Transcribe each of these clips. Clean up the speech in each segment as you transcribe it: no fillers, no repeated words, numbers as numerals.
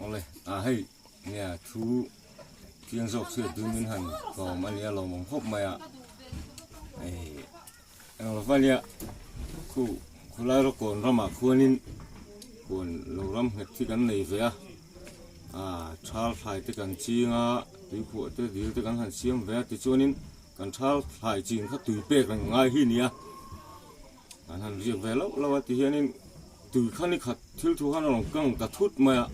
Awle, a hei nia thu chiang zawk chhiat dun min han kawm a nia lawmawm khawp mai a. Ei eng lo va nia khu khulai rawkawn ramah khuanin huan lo ram nghet hi kan nei ve a, a thal thlai te kan ching a, tuikhuah te dil te kan han siam ve a tichuanin kan thal thlai chin kha tui pek reng ngai hi a ni a. An han riak ve loh loh a tihianin tui kha ni khat thil thu khan a rawn kang ta thut mai a,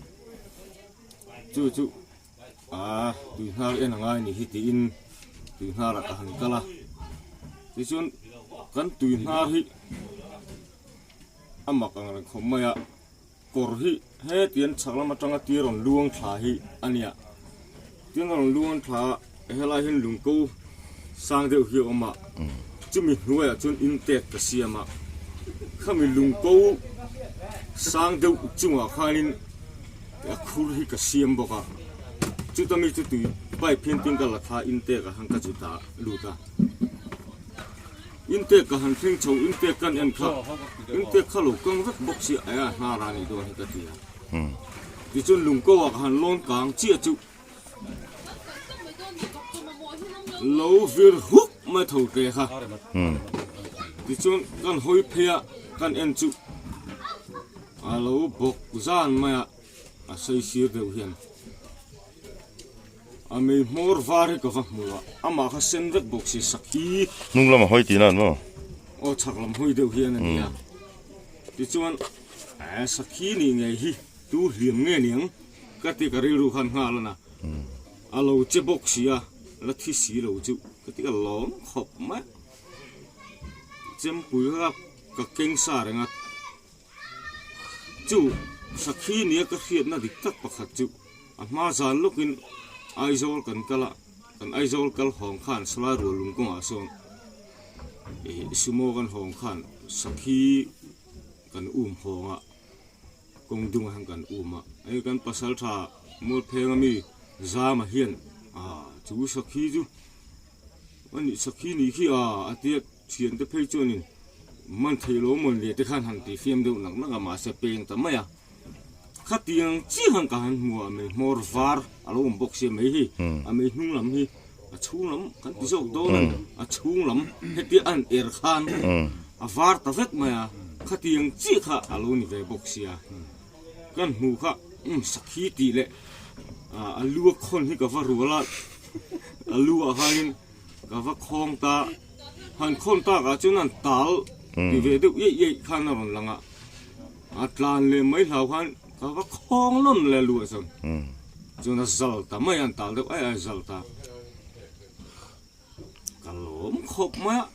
chu chu aaa tui hnar en a ngai ni hi tiin tui hnarah ka han kal a, tichuan kan tui hnar hi a mak ang reng khawp mai a, kawr hi hetiang chhak lam atanga tia rawn luang thla hi a nia, tin a rawn luang thla a helai hian lungko sang deuh hi a awm a, chumi hnuaiah chuan intek ka siam a, khami lungko sang deuh chungah khanin a khur hi ka siam bawk a, chuta mi chu tui pipe hian tin ka la thla intek ah khan ka zu ta lut a. Intek ka han thleng chho, intek kan en kha, intek kha lo kang vek bawk si a a hnar a nih dawn hi ka ti a. Tichuan lungko ah ka han lawn kang chiah chu lo vir huk mai tho tle kha. Tichuan kan hawi phei a, kan en chu a lo bawk zan mai a, a sei sir deuh hian. A mei hmawr var hi ka va hmu a, amah kha sen vek bawk si sakhi. Hnung lam a hawi tihna an maw? Aw chhak lam hawi deuh hian a ni a. Tichuan eh sakhi nih ngei hi tu hliam nge niang ka ti ka rilru khan nghal a na. A lo che bawk si a, la thi si lo chu ka ti ka lawm khawp mai. Chempui kha ka keng sa reng a. Chu sakhi nia ka hriatna dik tak pakhat chu a hma zan lawkin Aizawl kan kal a, kan Aizawl kal hawng khan Salai rual lung kawngah sawn ih sumo kan hawng khan sakhi kan um hawng a, kawng dungah hian kan um a, hei kan pasaltha Mualpheng ami Zama hian ah chu sakhi chu a nih sakhi nih khi a a tia thiante phei chuanin man thei lo mawn le te khan han ti fiam deuh nak nak a mahse peng ta mai a khatiang chiah khan ka han hmu a mei hmawr var a lo awm bawk sia mai hi a mei hnung lam hi a chhung lam kan ti zawk dawn a ni a chhung lam hetia a han er khan a var ta vek mai a khatiang chiah kha a lo ni ve bawk sia kan hmuh kha umm sakhi tih leh a lu a khawn hi ka va rual a a lu ah khanin ka va khawng ta han khawn tak ah chuan an tal ti ve deuh iai iai khan a rawn lang a a tlan leh mai hlau khan ka va khawng lawn le a lu ah chuan chuan a zal ta mai a an tal deuh ai ai a zal ta ka lawm khawp mai a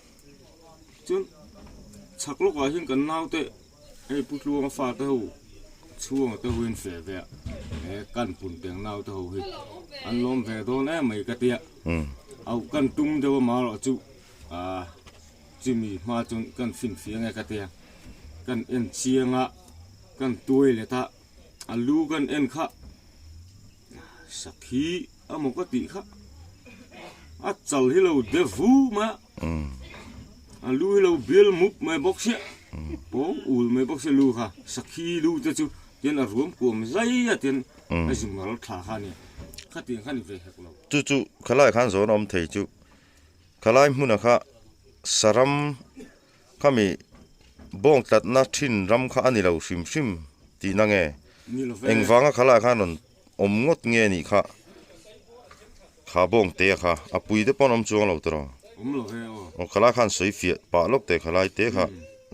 chuan chhak lawkah hian kan naute Hei Pu Tluanga fate ho chhunga te ho in feh ve a, he kan pun teng nau te ho hi an lawm ve dawn em mai ka tia. Auh kan tum deuh a marawh chu ah chumi hma chuan kan fin fiang e ka tia. Kan en chiang a, kan tuai let a, a lu kan en kha sakhi amaw ka tih kha a chal hi lo de vu mai a. A lu hi lo bial mup mai bawk sia pawng ul mai bawk sia lu kha sakhi lu te chu tian a ruam kuam zai a tian a zim ral thla kha a nia khatiang kha ni ve hek lo. Chu chu khalai khan zawn a awm thei chu khalai hmuna kha saram khami bawng tlatna thin ram kha a ni lo hrim hrim tihna nge engvanga khalai khan rawn awm ngawt nge nih kha kha bawng te kha a pui te pawn awm chuang lo tawh awm lo ve aw aw khalai khan sawi fiah pah lawk teh khalai te kha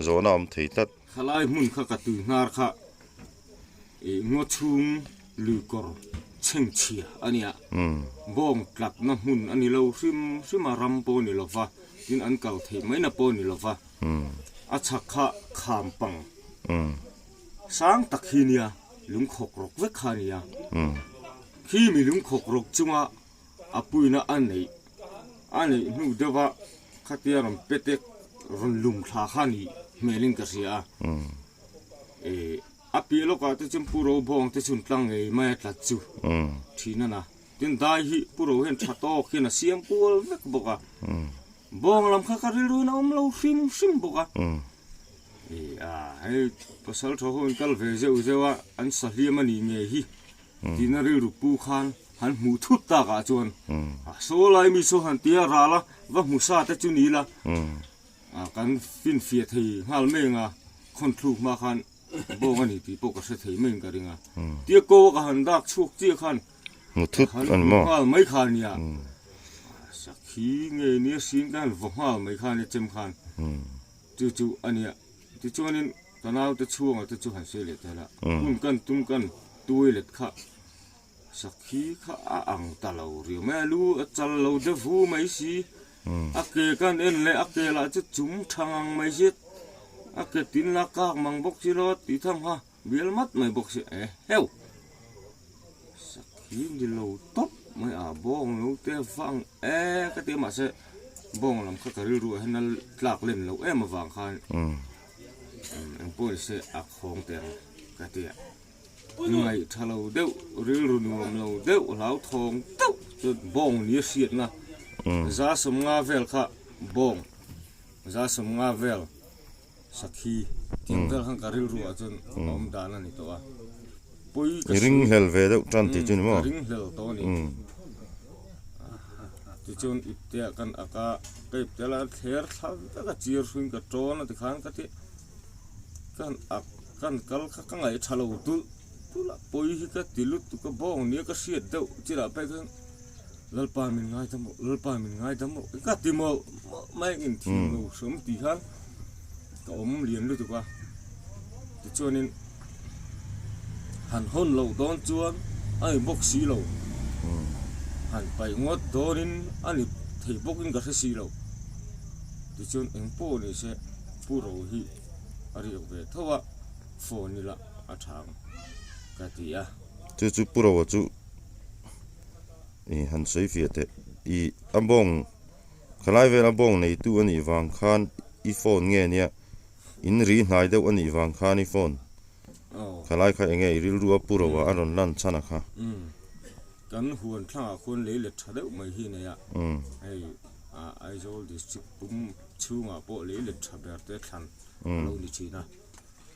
zawhna awm thei tlat khalai hmun kha ka tui hnar kha ih ngaw chhung lui kawr chheng chhia a nia bawng tlatna hmun a ni lo hrim hrim a ram pawh a ni lo va tin an kal theih mai na pawh a ni lo va a chhak kha kham pang Sang tak hi nia lungkhawk rawk vek kha a ni a, khi mi lungkhawk rawk chunga a puina a neih a neih hnu deuha khatia rawn petek rawn lum thla kha a nih hmelin ka hria a, eh a piah lawkah te chuan Pu Robawng te chhun tlang ngei mai a tlat chu thin a na, tin dai hi Pu Ro hian tha tawk hian a siam kual vek bawk a, bawng lam kha ka rilruin a awm lo hrim hrim bawk a. Hei pasal tha ho in kal ve zeuh zeuh a, an sa hliam a nih ngei hi. Tihna rilru pu khan han hmuh thut takah chuan saw lai mi saw han tia ral a, va hmu sa te chu ni la, kan finfiah thei nghal mai ang a, khawn thluk hma khan bawng a ni tih pawh ka hre thei mai in ka ring a. Tia ko a ka han dak chhuak chiah khan hmu thut a ni maw? Nghal mai kha a nia. Sakhi ngei nia sin ka han vaw nghal mai kha a nia chem khan. Chu chu a nia. Tichuanin ka naute chhunga te chu han sawi leh ta la, hun kan tum kan toilet kha sakhi kha a ang ta lo riau mai a, lu a chal lo deuh vu mai si, a ke kan en leh a ke lah chu chum tha ngang mai si, a ke tin la kak mang bawk si lo a tih tham kha bial mat mai bawk si e heu sakhi ni lo tawp mai a bawng lo te vang e ka ti a mahse bawng lam kha ka rilru ah hian a tlak lem loh em avang khan eng pawh ni se a khawng teh ang ka ti a ngaih tha lo deuh rilru nuam lo deuh hlauthawng deuh chu bawng ni a hriatna za sawmnga vel kha bawng za sawmnga vel. Sakhi tih vel khan ka rilru ah chuan a awm dan a ni tawh a, pawi ka I ringhlel ve deuh tan tih chu ni maw? Ka ringhlel tawh a ni. Tichuan ipte ah kan ak a, ka ipte la thler thla vek a chir hruin ka tawn a tikhan ka ti kan ak kan kal kha ka ngaih tha lo tulh tulh a, pawi hi ka ti lutuk a bawng nia ka hriat deuh chilah phei khan Lalpa min ngaidam rawh, Lalpa min ngaidam rawh ka ti mawlh mawlh mai a inthiam lo hram tih khan ka awm lian lutuk a, tichuanin han hawn loh dawn chuan a ni bawk si lo, han paih ngawt dawnin a ni thei bawkin ka hre si lo, tichuan eng pawh ni se Pu Ro hi a riak ve tho a, phone ila a tha ang ka ti a. Chu chu Pu Roa chu. I han sawi fiah teh. I a bawng khalai vela bawng neitu a nih vang khan i phone nge nia in ri hnai deuh a nih vang khan i phone khalai kha enge i rilru a pu ro a a rawn lan chhan a kha. Kan huan thlangah khuan lei let tha deuh mai hi a nei a, hei Aizawl district pum chhungah pawh lei let tha ber te thlan a lo ni thin a,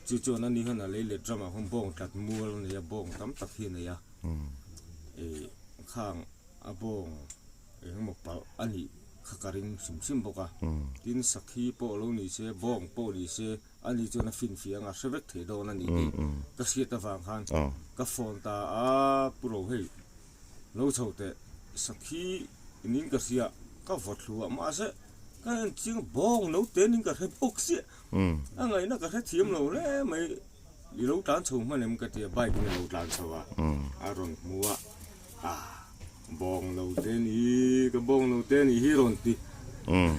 chu chuan ani hian a lei let ramah khuan bawng tlat mual a nei a, bawng tam tak hi a nei a. Ih khang a bawng eng emaw palh a nih kha ka ring hrim hrim bawk a, tin sakhi pawh lo ni se bawng pawh ni se a ni chuan a finfiah anga hre vek thei dawn a ni tih ka hriat avang khan ka phone ta a pu ro hei lo chho teh sakhi nin ka hria ka vaw thlu a mahse ka en chiang bawng lo te nin ka hre bawk sia a ngaihna ka hrethiam lo hle mai. I lo tlan chho hman em ka ti a, bike in a lo tlan chho a, a rawn hmu a, ah bawng lo te ni, ka bawng lo te ni hi rawn ti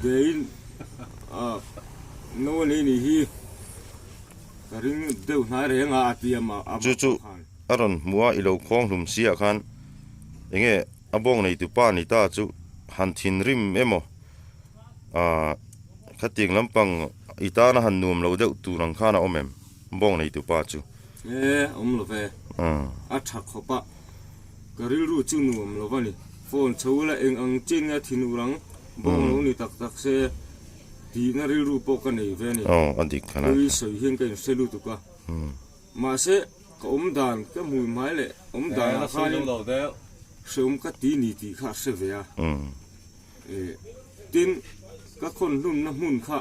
deiin ah no a nei ni hi ka ring deuh hnai reng a a ti a mah a Chu chu a rawn hmu a, i lo khawng hlum si ah khan enge a bawng neitu pa ni ta chu han thinrim emaw ah khatiang lampang i tana han nuam lo deuh tur ang khan a awm em? Bawng neitu pa chu. E, awm lo ve. A tha khawp a, ka rilru chu nuam lo va ni. Phone chho ila eng ang chin nge thin ur ang, bawng lo ni tak tak se tihna rilru pawh ka nei ve a ni. Aw, a dik khan a. Pui sawi hian ka inhre lutuk a. Mahse, ka awm dan, ka hmui hmai leh awm danah khanin hreawm ka ti ni tih kha a hre ve a. E, tin, ka khawn hlumna hmun kha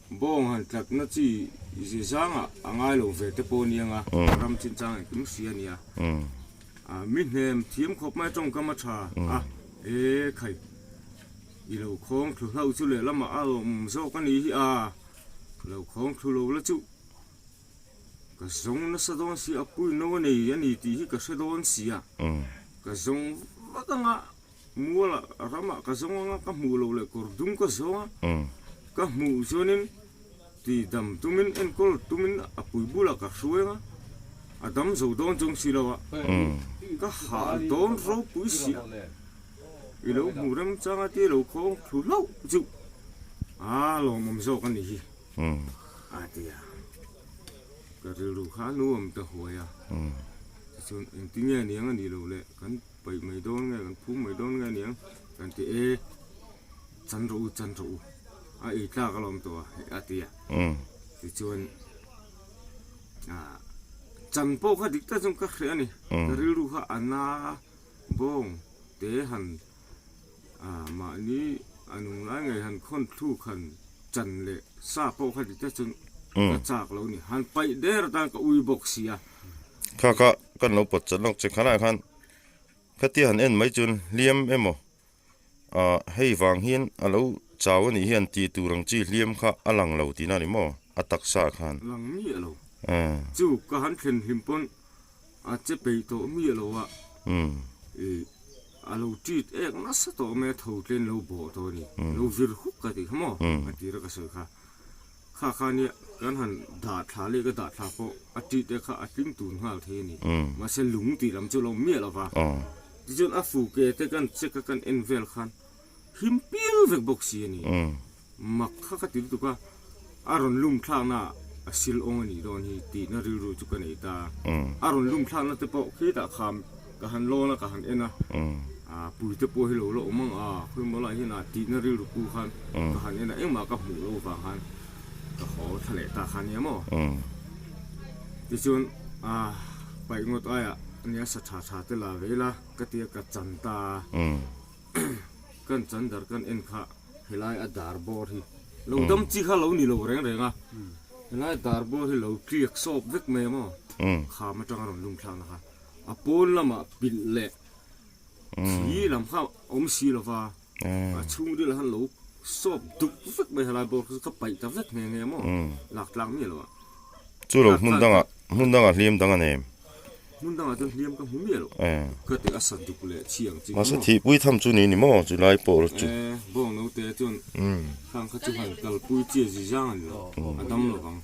Bawng han tlatna chi zi zangah a ngai lo ve te pawh a ni ang a, ram chinchang engkim hria a nia. Mi hnem thiam khawp mai tawngkam a tha a, e khai, i lo khawng thlu hlauh chu lehlamah a awm zawk a nih hi a, lo khawng thlu lo la chu ka zawng nasa dawn si a, pui no a nei a ni tih hi ka hre dawn si a, ka zawng vak ang a. Mualah ramah ka zawng anga ka hmuh loh leh kawr dum ka zawng a, ka hmuh chuanin ti dam tumin enkawl tumin a pui bulah ka hruai anga a dam zo dawn chung si lo a, ka hah dawn ropui si a, i lo hmuh remchang a tia lo khawng thlu hlauh chu a lawmawm zawk a nih hi a ti a, ka rilru kha a nuam ta huai a, tichuan engtinge aniang a nih loh le kan. Paih mai dawn nge kan phum mai dawn nge aniang kan ti e chan rawh u chan rawh u a ei tlak alawm tawh a a ti a tichuan ah Chan pawh kha dik tak chuan ka hreh a ni. Ka rilru kha a na bawng te han mahni a nung lai ngei han khawn thluk han chan leh sa pawh kha dik tak chuan ka chak lo a ni. Han paih der atan ka ui bawk si a. Kha kha kan lo pawt chat lawk che khanah khan khatia han en mai chuan hliam emaw Ah hei vang hian a lo chau a nih hian tih tur ang chi hliam kha a lang lo tihna a ni maw a taksa ah khan. Lang miah lo. Chu ka han thlen hlim pawn a che peih tawh miah lo a. Ih a lo tit ek nasa tawh mai a tho tlen lo bawh tawh a ni. Lo vir huk ka tih kha maw a tira ka sawi kha. Kha kha nia kan han dah thla leh ka dah thla pawh a tit te kha a tling tun nghal thei a ni. Mahse lung tih lam chu a lo miah lo va. Tichuan a fu ke te kan check a kan en vel khan him pil vek bawk si a ni. Mak kha ka ti lutuk a, a rawn lum thlakna a sil awng a nih dawn hi tihna rilru chu ka nei ta. A rawn lum thlakna te pawh khitah kham ka han lawn a ka han en a, pui te pawh hi lo la awm ang a, khawimaw lah hian a tihna rilru pu khan ka han en a, engmah ka hmuh loh vang khan ka haw thla leh ta kha nia maw. Tichuan paih ngawt aiah nia sa tha tha te la ve ila ka tia ka chan ta a, kan chan dar kan en kha helai a dar bawr hi lo dam chi kha lo ni lo reng reng a, helai dar bawr hi lo tliak sawp vek mai a maw, kham atanga rawn lum thlakna kha. A pawn lamah pilh leh thli lam kha awm si lo va, a chhungril ah khan lo sawp duk vek mai helai bawr kha ka paih ta vek nghe nghe maw, lak tlak miah lo ah. Chu lo hmun dangah hmun dangah hliam dang a nem. Hmun dangah chuan hliam ka hmu miah lo, ka ti a sa duk leh chhi ang chi kha maw. Mahse thihpui tham chu ni ni maw chu lai pawh chu. E, bawng naute chuan khang kha chu han kalpui chi a zizang a ni lo, a dam lo vang.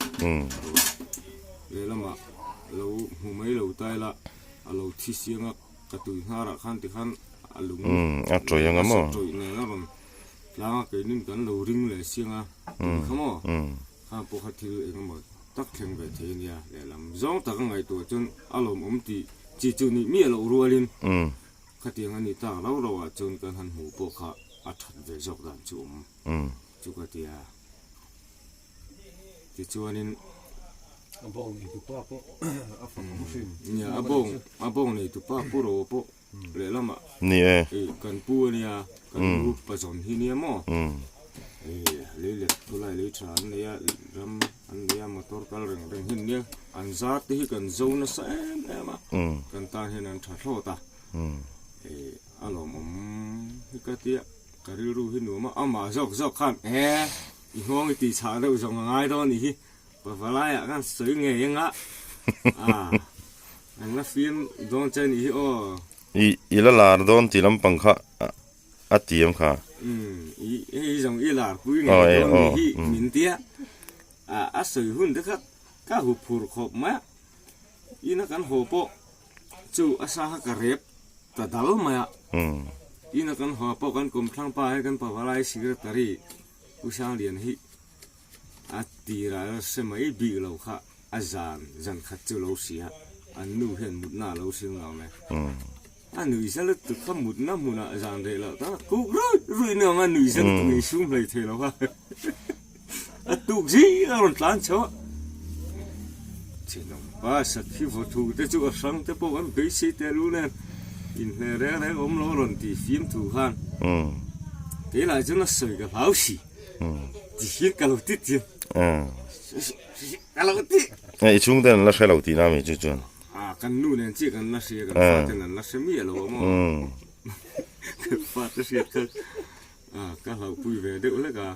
Lehlamah lo hmu mai lo ta ila a lo thi siang a, ka tui hnarah khan tikhan a lung a tawih ang a maw? A tawih nen a rawn tlang a, keinin kan lo ring leh siang a tui kha maw? Khang pawh kha thil eng emaw tak thleng ve thei a nia, lehlam zawng tak a ngaihtuah chuan a lawmawm tih chi chu nih miah loh rualin khatiang a ni tak rau rau ah chuan kan han hmuh pawh kha a that ve zawk dan chu awm chu ka ti a. Tichuanin A bawng nei tupa pawh a fak awm hrim. Nia a bawng a bawng nei tupa pu ro pawh lehlamah Ni e. Kan pu a nia kan pu pazawn hi nia maw. Lei let khawlai lei tha an nei a ram an nei a motor kal reng reng hi an nia an zar te hi kan zo nasa em em a kan tan hian an tha thlawt a a lawmawm hi ka tia ka rilru hi nuam a amah zawk zawk khan e I nghawng i tih chhah deuh zawng a ngai dawn nih hi, pavalaiah khan sawi ngei eng a, ah an la fim dawn che nih hi aw. I i la lar dawn tih lampang kha a ti em kha? Umm i hei zawng i lar pui ngei dawn nih hi min tia, ah a sawi hun te kha ka hu phur khawp mai a, ina kan haw pawh chu a sa kha ka rep ta dal mai a, ina kan haw pawh kan kawmthlang pa hi kan pavalai secretary U Sanglian hi a tirah a hre mai bik lo kha a zan zan khat chu lo hria an nu hian mutna a lo hrilh ngam e. A nui za lutuk kha mutna hmunah zan reh loh tak a kuk ruih ruih ni ang a nui za lutuk insum hlei thei lo kha a tuk zing a rawn tlan chho a. Thenawm pa sakhi vawthu te chu a hrang te pawh an beisei teh lu nen inhne reng reng awm lo rawn tih fim thu khan kei lah chuan a sawi ka hlau si ti hian ka lo ti chiam ka lo ti i chhung ten an la hre lo tihna mi chu chuan a kan nu nen chiah kan la hria kan fa ten an la hre miah lo a maw kan fa te hriat kha ka hlauhpui ve deuh hlek a.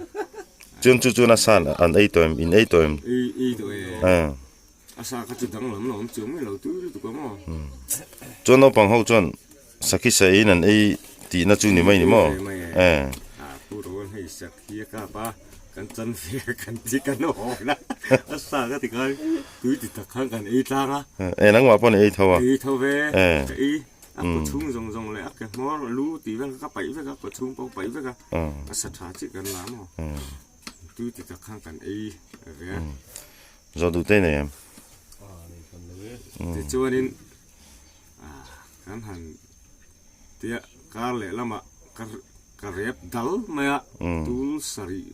Chuan chu chuan a sa an ei tawh em? In ei tawh em? Ei ei tawh e. A sa kha chu danglam lo awm chuang mai lo tui lutuk a maw? Chuan naupang ho chuan sakhi sa eiin an ei tihna chu ni mai ni maw? E. A pu Rowan hei sakhi a kap a, kan chan ve a kan ti kan hawn a, a sa ka ti khan tui ti tak khan kan ei tlang a. E nangmah pawh ni ei tho a? Ei tho ve, ka ei. A kaw chhung zawng zawng leh a ke hmawr lu tih vel kha ka paih vek a, kaw chhung pawh ka paih vek a, a sa tha chiah kan la maw? Tui ti tak khan kan ei ve a. Zawh duh te nei em? Tichuanin kan han tia kar leh lamah ka ka rep dal mai a, tul sarih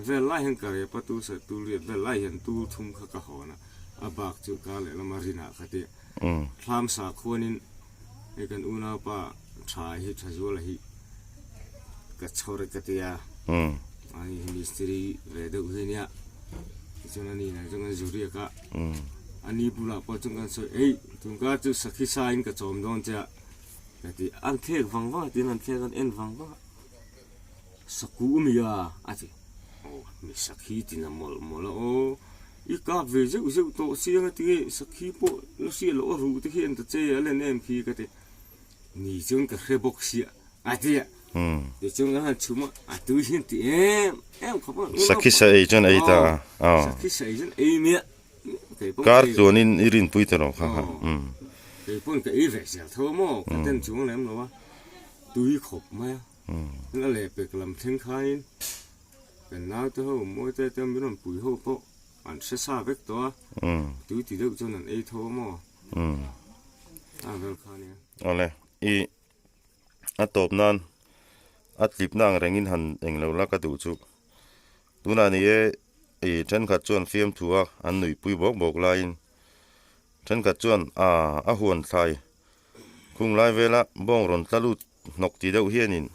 vel lai hian ka rep a, tul sarih tul riat vel lai hian tul thum kha ka hawn a. A bak chu kar lehlam a rinah kha ti thlam sa khuanin hei kan unaupa tha hi Thazuala hi ka chhawr e ka ti a, ani hi mistiri ve deuh hi ania, tichuan ani nen chuan kan zu riak a, ani bulah pawh chuan kan sawi ei tun kar chu sakhi sa in ka chawm dawn che a ka ti, an thlek vang vang a tin an thlek an en vang vang a, saku mi a a ti. Aw mi sakhi tin a mawlh mawlh a aw i kap ve zeuh zeuh tawh chiang a tinge sakhi pawh la hriat loh a ruh te khi an ta che a len em khi ka ti ni chuan ka hre bawk sia a ti a tichuan kan han chhum a a tui hian ti em em khawp a Sakhi sa ei chuan ei ta a aw sakhi sa ei chuan ei nia kar tluanin i rinpui ta lo kha kha kei pawn ka ei ve zel tho a maw ka ten chuang lem lo a tui khawp mai a. A lehpek lam thleng khain kan naute ho mawi te te min rawn pui ho pawh an hre sa vek tawh a, tui ti deuh chuan an ei tho a maw? A vel kha nia. Awle, i a tawp nan a tlip na ang rengin han eng lo la ka duh chu. Tunah ni e i thenkhat chuan fiamthu a an nuihpui bawk bawk laiin thenkhat chuan a a huan thlai Khung lai vela bawng rawn tla lut hnawk ti deuh hianin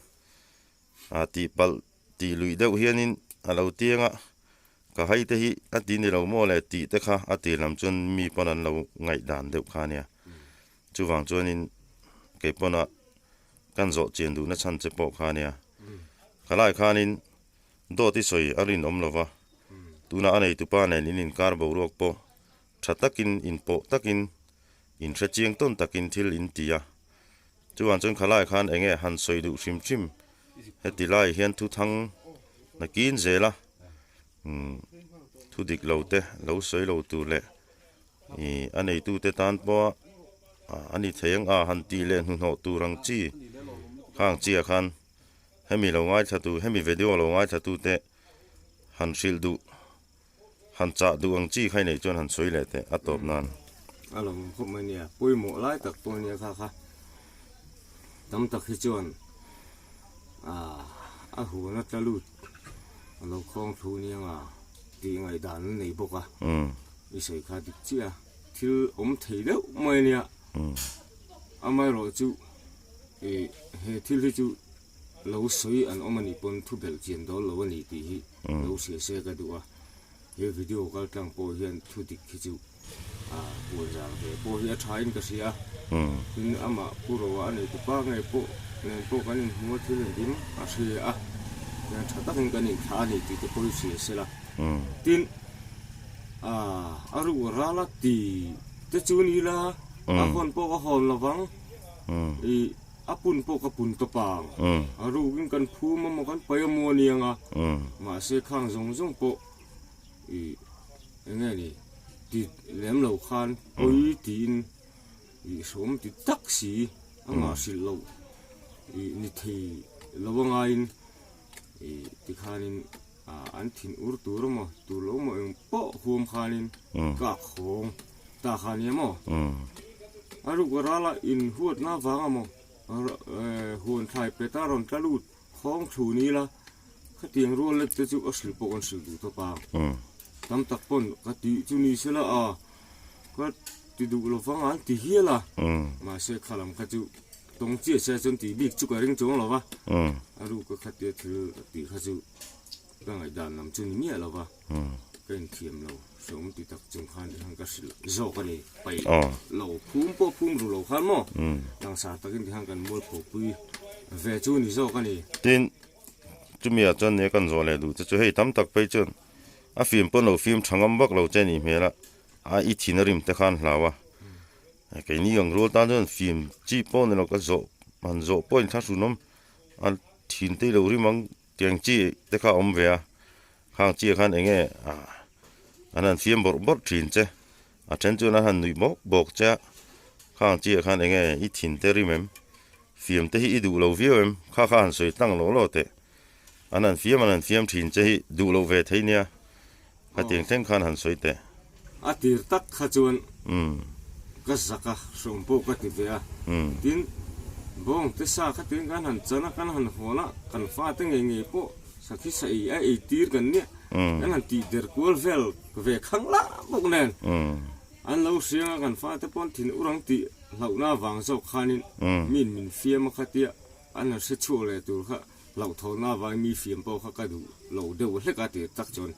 ah tih palh tih luih deuh hianin a lo tiang a, ka hai te hi a ti ni lo maw le tih te kha a tir lam chuan mi pawn an lo ngaihdan deuh kha ania. Chuvang chuanin kei pawna kan zawh chian duhna chhan che pawh kha ania. Khalai khanin dawt i sawi a rinawm lo va, tunah a neitupa nen in inkar boruak pawh tha takin inpawh takin Inhre chiang tawn takin thil in ti a, chuan chuan khalai khan eng nge han sawi duh hrim hrim heti lai hian thu thang nakin zel a, umm thu dik lo te lo sawi lo tur leh ih a neitu te tan pawh a ni thei ang a han tih leh hnuhnawh tur ang chi khang chi ah khan hemi lo ngaithla tu hemi video lo ngaithla tu te han hrilh duh. Han chah duh ang chi kha i neih chuan han sawi leh teh a tawp nan. A lo awm khawp mai nia, pawimawh lai tak pawh nia kha kha tam tak hi chuan a huan a tla lut a lo khawng thu nia nga tih ngaihdan an nei bawk a, i sawi kha dik chiah a, thil awm thei deuh mai nia, amaherawh chu ih he thil hi chu. Lo sawi an awm a nih pawn thu belh chian dawl lo a ni tih hi lo hria se ka duh a, he video kal tlang pawh hian thu dik hi chu puan zar ve pawh hi a tha in ka hria a, tin amah Pu Roa a nei tupa ngei pawh nen pawh kan inhmu a thil engkim a hria a, tihian tha takin kan inthlah a ni tih te pawh hi hria se la, tin a ruh ral a ti te chu ni la a hawn pawh ka hawn lovang ih. A pun pawh ka pun tawp ang. A rukin kan phum a maw kan paih a maw a niang a, mahse khang zawng zawng pawh ih eng nge ni ti lem lo khan pawi tiin ih hrawm ti tak si amah hrilh loh ih ni thei lo a ngaiin ih tikhanin an thin ur tur a maw tur lo maw eng pawh huam khanin ka khawng ta kha nia maw a ruk a rala in huatna vang a maw huan thlai pet a rawn tla lut khawng thu ni la khatiang rual let te chu a hrilh pawh kan hrilh duh tawp a tam tak pawn ka tih chu ni sela a ka ti duh lo vang an ti hial a mahse khalam kha chu Tawng chiah sia chuan tih bik chu ka ring chuang lo va, a ruk a khatia thil tih kha chu ka ngaihdan lam chu ni miah lo va, ka inthiam lo hreawm ti tak chung khan ti khan ka hrilh zawk a ni, paih lo phum pawh phum ru lo khan maw, langsar takin ti khan kan mualpho pui ve chu ni zawk a ni. Tin, chumi ah chuan nia kan zawh leh duh che chu hei tam tak phei chuan a fim pawn lo fim tha ngam vak lo che nih hmel a, a i thin a rim te khan hlau a. Keini ang rual tan chuan fim chi pawh ni lo ka zawh han zawh pawh in thlahrun awm a thin te lo rim ang tiang chi te kha a awm ve a khang chi ah khan eng nge ah an han fiam bawrh bawrh thin che a then chuan an han nuih bawk bawk che a khang chi ah khan eng nge i thin te rim em fiam te hi i duh lo viau em kha kha han sawi tlang lawh lawh teh an han fiam an han fiam thin che hi duh loh ve thei nia khatiang thleng khan han sawi teh. A tir tak kha chuan ka zak a, hrawm pawh ka ti ve a, tin bawng te sa kha tin kan han chan a, kan han hawn a, kan fate ngei ngei pawh sakhi sa ei a ei tir kan nia, kan han tih der kual vel ve khang lah bawk nen. An lo hriang a kan fate pawn thin urang tih hlauhna avang zawk khanin min min fiam a khatia an han hre chhuak leh tur kha hlauhthawhna avangin mi fiam pawh kha ka duh lo deuh hlek a tir tak chuan.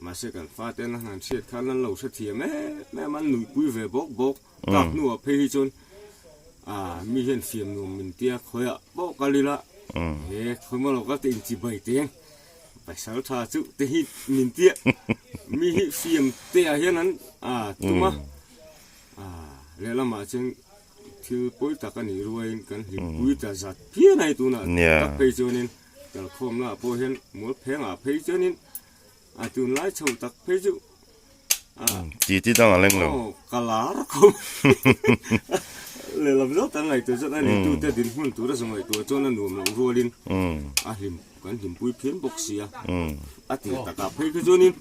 Mahse kan fate an han hriat khan an lo hrethiam em em a, an nuihpui ve bawk bawk. Tak hnuah phei hi chuan mi hian fiam nuam min tia khawiah pawh kal ila he khawi lo kal te inchibai teng pasal tha chu te hi min tia mi hi fiam te ah hian an tum a lehlamah chuan thil pawi tak a nih ruaiin kan hlimpui ta zat phian a hei tunah tak phei chuanin kalkhawmna ah pawh hian mual phengah phei chuanin A tunlai chho tak phei chu a. Ti ti dang a leng lo. Aw ka lar khawp lehlam zawk tak ngaihtuah chuan a neitute dinhmun tura zawng ngaihtuah chuan a nuam loh rualin a hlim kan hlimpui phian bawk sia. A tir takah phei kha chuanin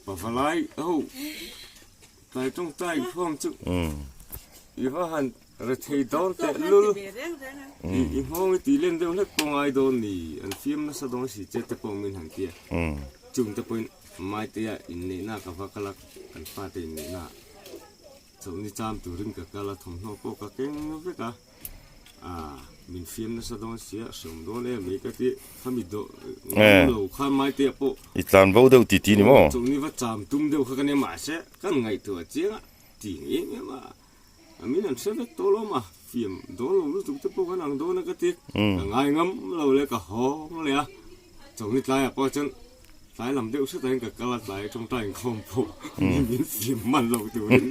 pavalai ho tlai tawngtai khawm chu i va han Rethei dawn teh lul i nghawng i tih len deuh hlek pawh ngai dawn ni, an fiam nasa dawn si che te pawh min han ti a, chung te pawhin Maitea inneihna ka va kal a, kan fate inneihna chawlhni cham turin ka kal a, thawmhnaw pawh ka keng vek a, ah min fiam nasa dawn si a, hreawm dawn em mai ka ti, khami dawh ngam lo khan Maitea pawh I tlan bo deuh ti ti ni maw? Chawlhni va cham tum deuh kha ka nia mahse kan ngaihtuah chiang a, ti em em a. A min an hre vek tawh lo ma, fiam dawn lo lutuk te pawh kan ang dawn a ka ti. Ka ngai ngam lo leh ka hawng leh a, chawlhni tlaiah pawh chuan tlai lam deuh hret ahin ka kal a, tlai tawngtai inkhawm pawh mi min fiam hman lo turin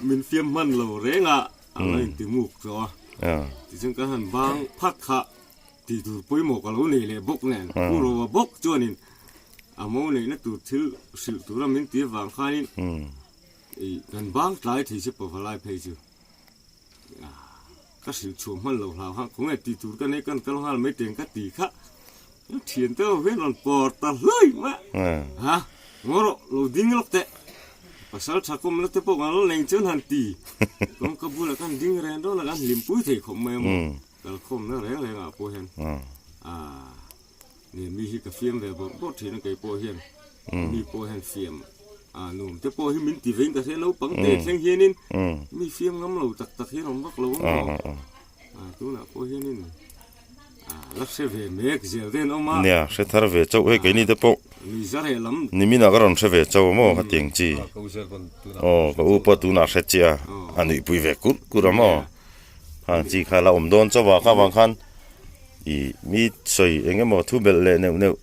min fiam hman lo reng a, a lo inti muk tawh a. Tichuan kan han bang phat kha tih tur pawimawh ka lo nei leh bawk nen, Pu Roa bawk chuanin a mo neihna tur thil hrilh tura min ti avang khanin Ih, kan bang tlai thei che pavalai phei chu. Ka hrilh chhuah hman lo hlau khan khawnge tih tur ka nei kan kal nghal mai teng ka ti kha. Ka thian te ho hian rawn pawr ta hlui mai a. Ha, ngaw rawh, lo ding lawk teh. Pasal tha kawm la te pawh kan lo leng chuan han ti. Kawngka bulah khan ding reng dawn a kan hlimpui thei khawp mai a maw. Kalkhawmna reng reng ah pawh hian ah nge mi hi ka fiam ve bawrh bawrh thin a kei pawh hian mi pawh hian fiam ah nuam te pawh hi min ti vein ka hria naupang te thleng hianin mi fiam ngam lo tak tak hian awm vak lo ang maw ah tunah pawh hianin ah la hre ve mek zel te an awm a nia hre thar ve chauh hei keini te pawh mi zareh lam niminah ka rawn hre ve chauh a maw hetiang chi aw ka u pawh tunah hre chiah a a nuihpui ve kurh kurh a maw. Hang chi kha la awm dawn chauh a, kha vang khan ih mi sawi eng emaw thu belh leh neuh neuh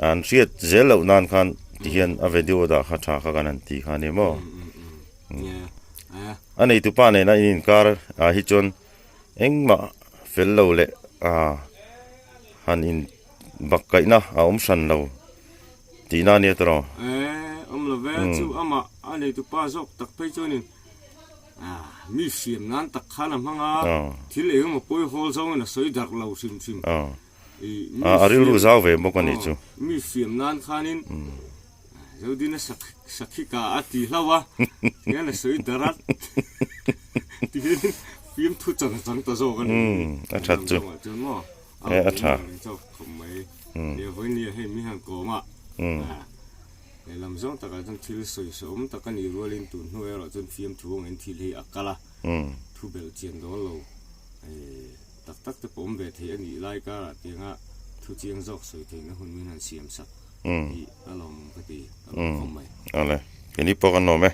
an hriat zel loh nan khan ti hian a video dah kha tha kha kan han ti kha a ni maw? A neitu pa nena in inkar ah hi chuan engmah fel lo leh ah han in bak kaihna a awm hran lo tihna a nia tawh. Awm lo ve, chu amah a neitu pa zawk tak phei chuanin Mi hriam nan tak khan a hmang a, thil eng emaw pawi hawl zawngin a sawi darh lo hrim hrim. A rilru zau ve bawk a nih chu. Mi hriam nan khanin Zodina Sakhika a ti hlauh a, tihian a sawi darh a, tihian fiam thu chang chang ta zawk a ni. A that chu. A tha. Vawinia hei mi han kawm a. Lehlam zawng takah chuan thil sawisaawm tak a nih rualin tun hnu erawh chuan fiamthu angin thil hi a kal a, thu belh chian dawn lo tak tak te pawh awm ve thei a nih lai karah tianga thu chiang zawk sawi theihna hun min han siam sak hi a lawmawm ka ti, a lawm khawp mai. Awle, keini pawh kan lawm e.